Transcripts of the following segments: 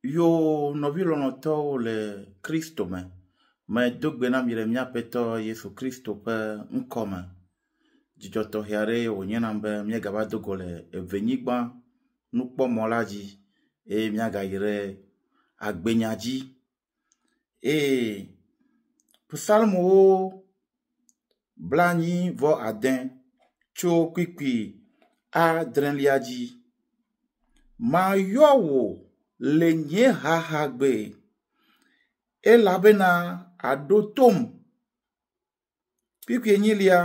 Yoo, nɔvi lɔlɔ̃tɔwo le Kristo me, medo gbe na mi le mía Aƒetɔ Yesu Kristo ƒe ŋkɔ me. Dzidzɔ tɔxɛ aɖee wònye nam be míegava do go le evenyigba nukpɔmɔ la dzi eye míagayi ɖe agbenya dzi. Eye Psalmowo 95 tso kpukpui adrelia dzi. Mayɔ wò le nye xaxagbe, elabena àɖo tom. Kpukpui enyilia,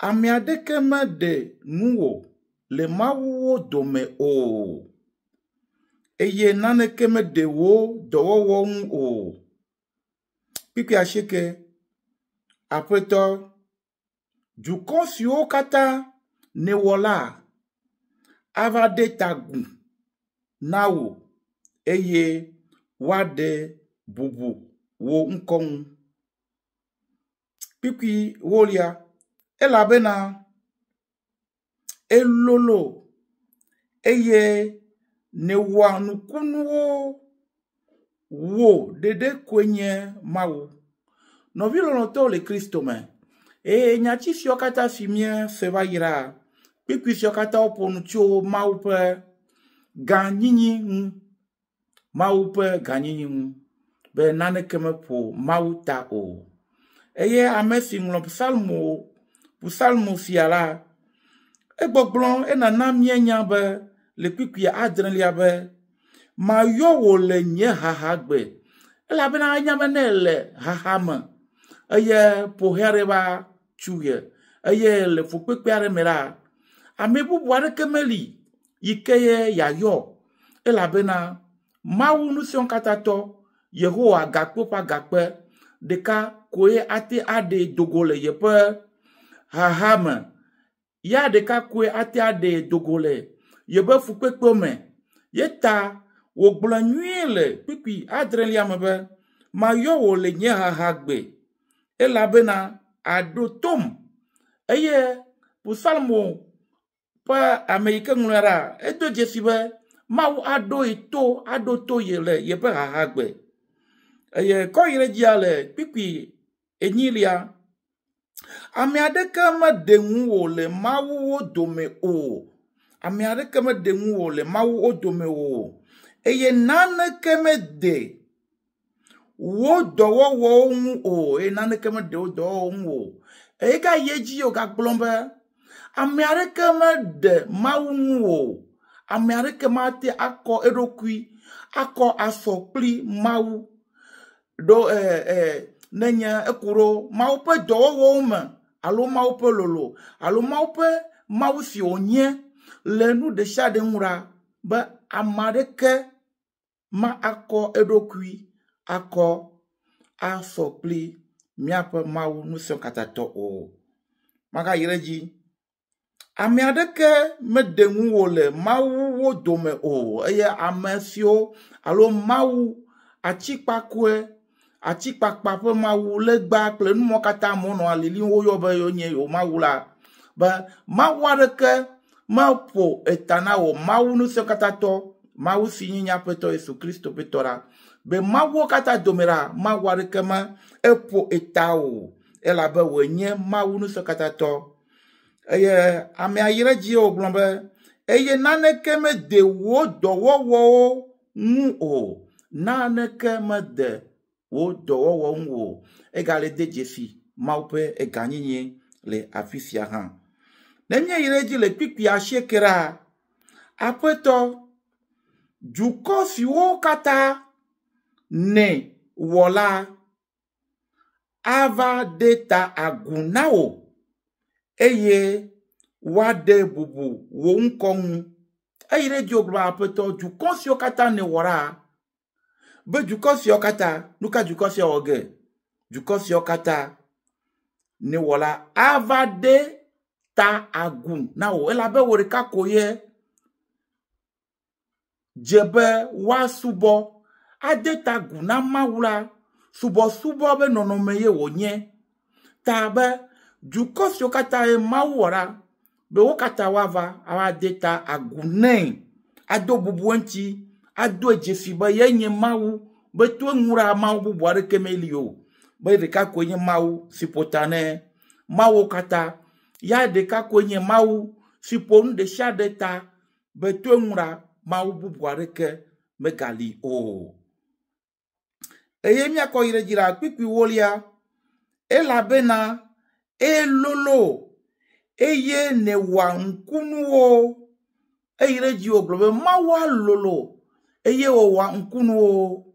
ame aɖeke meɖe nuwò le mawuwo dome o, eye naneke meɖe wò dɔwɔwɔ ŋu o. Kpukpui asieke, Aƒetɔ, dukɔ siwo katã nèwɔ la ava de ta agu na wò eye woaɖe bubu wò ŋkɔ ŋu. Kpukpui ewolia, elabena èlolo eye nèwɔa nukunuwo. Wò ɖeɖe koe nye Mawu. Nɔvi lɔlɔ̃tɔwo le Kristo me, eye nyati siawo katã si míese va yi la, kpukpui siawo katã woƒo nu tso Mawu ƒe gãnyinyi ŋu. Mawu ƒe gãnyinyi ŋu be naneke meƒo Mawu ta o. Eye ame si ŋlɔ psalmo psalmo sia la, egbɔgblɔ enana míenya be le kpukpui adrelia be, Mayɔ wò le nye xaxagbe. Elabena enya be ne ele xaxa me eye ƒohe aɖe va tsu ye eye le fukpekpe aɖe me la, ame bubu aɖeke meli yi ke ye yeayɔ elabena Mawu Ŋusẽkatãtɔ, Yehowa Agakpe ƒe Agakpe ɖeka koe ate aɖee do go le yeƒe xaxa me. Ya ɖeka koe ate aɖee do go le yeƒe fukpekpewo me. Ye ta wògblɔe nyuie le kpukpui adrelia me be, Mayɔ wò le nye xaxagbe, elabena àɖo tom. Eye Psalmo ƒe ame yi ke ŋlɔe ɖa, edo dzesi be Mawu aɖo ye to, aɖo to ye le yeƒe xaxagbe. Eye kɔ yi ɖe dzia le kpukpui enyilia, ame aɖeke meɖe ŋuwò le mawuwo dome o. Ame aɖeke meɖe ŋuwò le mawuwo dome o. Eye naneke mede wò dɔwɔwɔwo ŋu o eye naneke meɖe wò dɔwɔwɔwo ŋu o. Eye gayi edzi wògagblɔ be, ame aɖeke meɖe Mawu ŋu o. Ame aɖeke mate akɔ eɖokui akɔ asɔ kpli Mawu ɖo e, e, nenye eku ɖo Mawu ƒe dɔwɔwɔwo me alo Mawu ƒe lolo alo Mawu ƒe Mawu si wònye le nu ɖesiaɖe ŋu ɖa be ame aɖeke ma akɔ eɖokui akɔ asɔ kpli míaƒe Mawu Ŋusẽkatãtɔ o. Magayi ɖe edzi. Ame aɖeke meɖe ŋuwò le mawuwo dome o eye ame siwo alo Mawu atikpakɔe, atikpakpa ƒe Mawu, legba kple nu mawo katã amewo nɔa lilim woyɔ be yewonye yewo Mawu la, be Mawu aɖeke meƒo eta na wò Mawu Ŋusẽkatãtɔ, Mawu si nye nye Aƒetɔ Yesu Kristo ƒe tɔ la, be mawuwo katã dome la, Mawu aɖeke me eƒo eta o, elabe wòe nye Mawu Ŋusẽkatãtɔ. Eye amea yi ɖe edzi wògblɔ be, eye naneke mede wò dɔwɔwɔwo ŋu o. Naneke mede wò dɔwɔwɔ ŋu o. Egale de dzesi Mawu ƒe gãnyenye le afi sia hã. Ne míeyi ɖe edzi le kpukpui asieke la, Aƒetɔ, dukɔ siwo katã nèwɔ la ava de ta agu na wò eye woade bubu wò ŋkɔ ŋu. Eyi ɖe edzi wògblɔ be, Aƒetɔ, dukɔ siwo katã nèwɔ la, be dukɔ siawo katã, nu ka dukɔ sia wɔ ge? Dukɔ siawo katã nèwɔ la ava de ta agu na wò elabe wò ɖeka ko ye dze be woasubɔ. Ade ta agu na Mawu la, subɔsubɔ be nɔnɔme ye wònye. Ta be dukɔ siwo katã ye Mawu wɔ la, be wo katã woava ava de ta agu nɛ, ado bubu eŋuti, Adoe dzesi be ye nye Mawu, be to eŋu ɖa Mawu bubu aɖeke meli o, be ɖeka koe nye Mawu si ƒo ta ne Mawuwo katã. Ya ɖeka koe nye Mawu si ƒo nu ɖesiaɖe ta, be to eŋu ɖa Mawu bubu aɖeke megali o. Eye míakɔ yi ɖe edzi la kpukpui wolia, elabena elolo eye nèwɔa ŋkunuwo. Eyi ɖe edzi wògblɔ be Mawua lolo eye wòwɔa ŋkunuwo.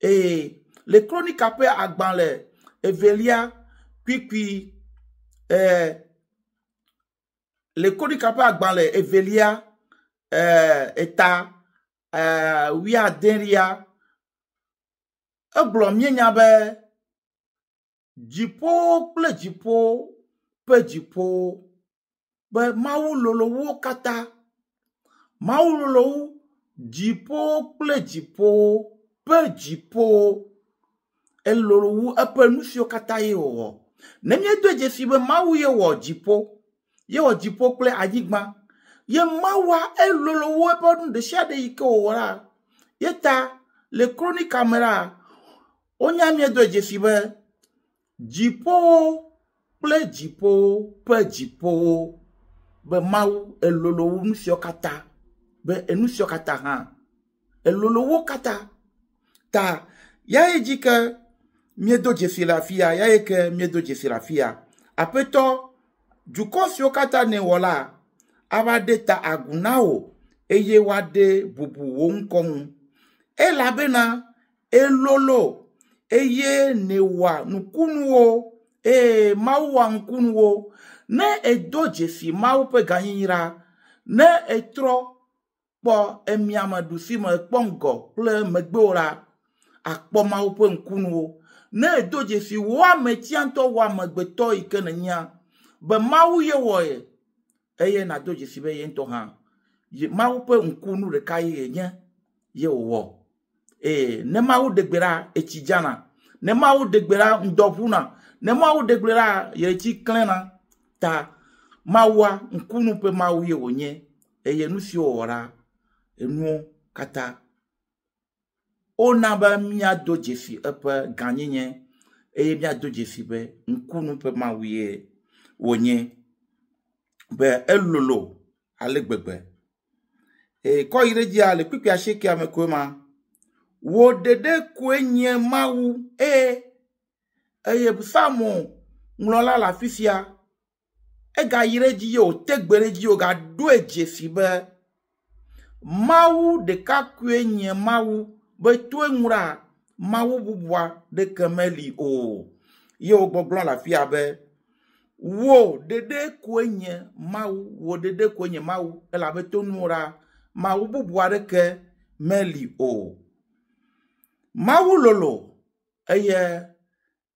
Eye le Kronika ƒe agbalẽ evelia kpukpui eh, le Kronika ƒe agbalẽ evelia eh, eta eh, wuiadelia egblɔ míenya be dziƒowo kple dziƒo ƒe dziƒowo be Mawu lolo wu wo katã. Mawu lolo wu dziƒowo kple dziƒowo ƒe dziƒowo. Elolo wu eƒe nu siwo katã ye wòwɔ. Ne míedo dzesi be Mawu ye wɔ dziƒo, ye wɔ dziƒo kple anyigba, ye Mawua elolo wu eƒe nu ɖe sia ɖe yi ke wòwɔ la, ye ta le Kronika me la, wonya míedo dzesi be dziƒowo kple dziƒowo ƒe dziƒowo be Mawu elolo wu nu siawo katã be enu siawo katã hã elolo wo katã ta ya ye dzi ke míedo dzesi le afi ya ya ye ke míedo dzesi le afi ya aƒetɔ dukɔ siwo katã nèwɔ la ava ɖe ta agu na wò eye woaɖe bubu wò ŋkɔ ŋu elabena Elolo eye nèwɔa nukunuwo, eye Mawu wɔa nukunuwo. Ne èdo dzesi Mawu ƒe gãnyinyi la, ne ètrɔ kpɔ emiame, ɖusime, kpɔ ŋgɔ kple megbewò la, àkpɔ Mawu ƒe ŋkunuwo. Ne èdo dzesi wò ametia ŋutɔ, wò amegbetɔ yi ke nènyea, be Mawu ye wɔe, eye nàdo dzesi be ye ŋutɔ hã, Mawu ƒe ŋkunu ɖeka ye yenye, ye wòwɔ. Ee, ne Mawu ɖe gbe ɖa, etsi dzana. Ne Mawu ɖe gbe ɖa, ŋdɔ ʋuna. Ne Mawu ɖe gbe ɖa, ɣleti klẽna. Ta Mawua, ŋkunu ƒe Mawu ye wònye. Eye nu siwo wòwɔ la, enuwo katã wona be míado dzesi eƒe gãnyenye eye míado dzesi be ŋkunu ƒe Mawu ye wònye. Be elolo ale gbegbe. Ee, kɔ yi ɖe dzia le kpukpui asiekea me koe ma. Wò ɖeɖe koe nye Mawu. Ee, eye Psalmo ŋlɔla le afi sia. Egayi ɖe edzi ye wòte gbe ɖe edzi wògaɖoe dzesi be Mawu ɖeka koe nye Mawu be to eŋu ɖa Mawu bubua ɖeke meli o. Ye wògbɔgblɔ le afia be Wò ɖeɖe koe nye Mawu, wò ɖeɖe koe nye Mawu, elabe to nuwò ɖa, Mawu bubu aɖeke meli o. Mawu lolo eye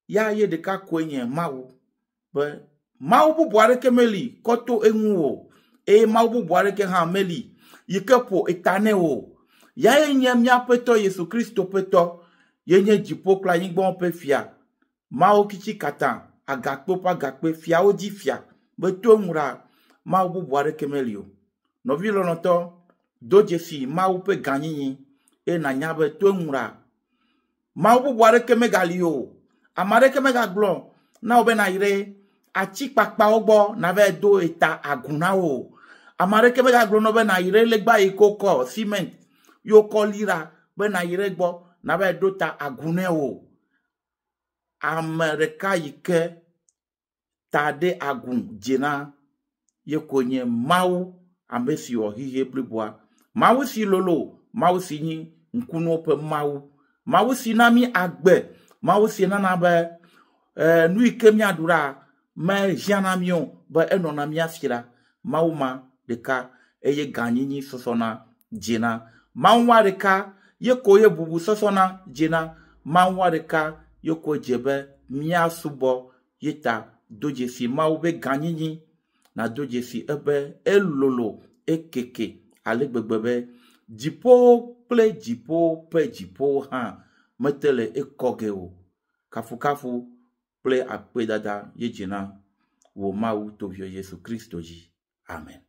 ya ye ɖeka koe nye Mawu be Mawu bubu aɖeke meli kɔ to eŋu o eye Mawu bubu aɖeke hã meli yi ke ƒo eta nɛ o. Yae nye mía Ƒetɔ Yesu Kristo ƒe Tɔ, ye nye dziƒo kple anyigba ƒe fia. Mawu kitsi katã, agakpe ƒe agakpe, fiawo dzi fia, be to eŋu ɖaa, Mawu bubu aɖeke meli o. Nɔvi lɔlɔ̃tɔ, do dzesi Mawu ƒe gãnyinyi eye nànya be to eŋu ɖaa, Mawu bubu aɖeke megali o. Ame aɖeke megagblɔ na wò be nàyi ɖe ati kpakpawo gbɔ nava do eta agu na wò o. Ame aɖeke megagblɔ na wò be nàyi ɖe legba yi ke wokɔ cement yi wokɔ li ɖa be nàyi ɖe egbɔ nava ɖo ta agu nɛ o. Ame ɖeka yi ke ta ɖe agu dze na ye koe nye Mawu, ame si wɔ xexe bliboa. Mawu si lolo, Mawu si nyi ŋkunuwo ƒe Mawu, Mawu si na mí agbe, Mawu si nana be eh, nu yi ke míaɖu ɖa mehiãna mí o be enɔna mía si la. Mawu ma ɖeka eye gãnyinyi sɔsɔna dzena. Mawu ma ɖeka ye ko ye bubu sɔsɔna dzena. Mawu ma ɖeka ye ko dze be míasubɔ ye ta do dzesi Mawu be gãnyinyi, nàdo dzesi ebe elolo, ekeke ale gbegbe be dziƒowo kple dziƒowo ƒe dziƒowo hã mete le ekɔ ge o. Kafukafu kple akpedada ye dze na wò Mawu to Vio Yesu Kristo dzi. Amen.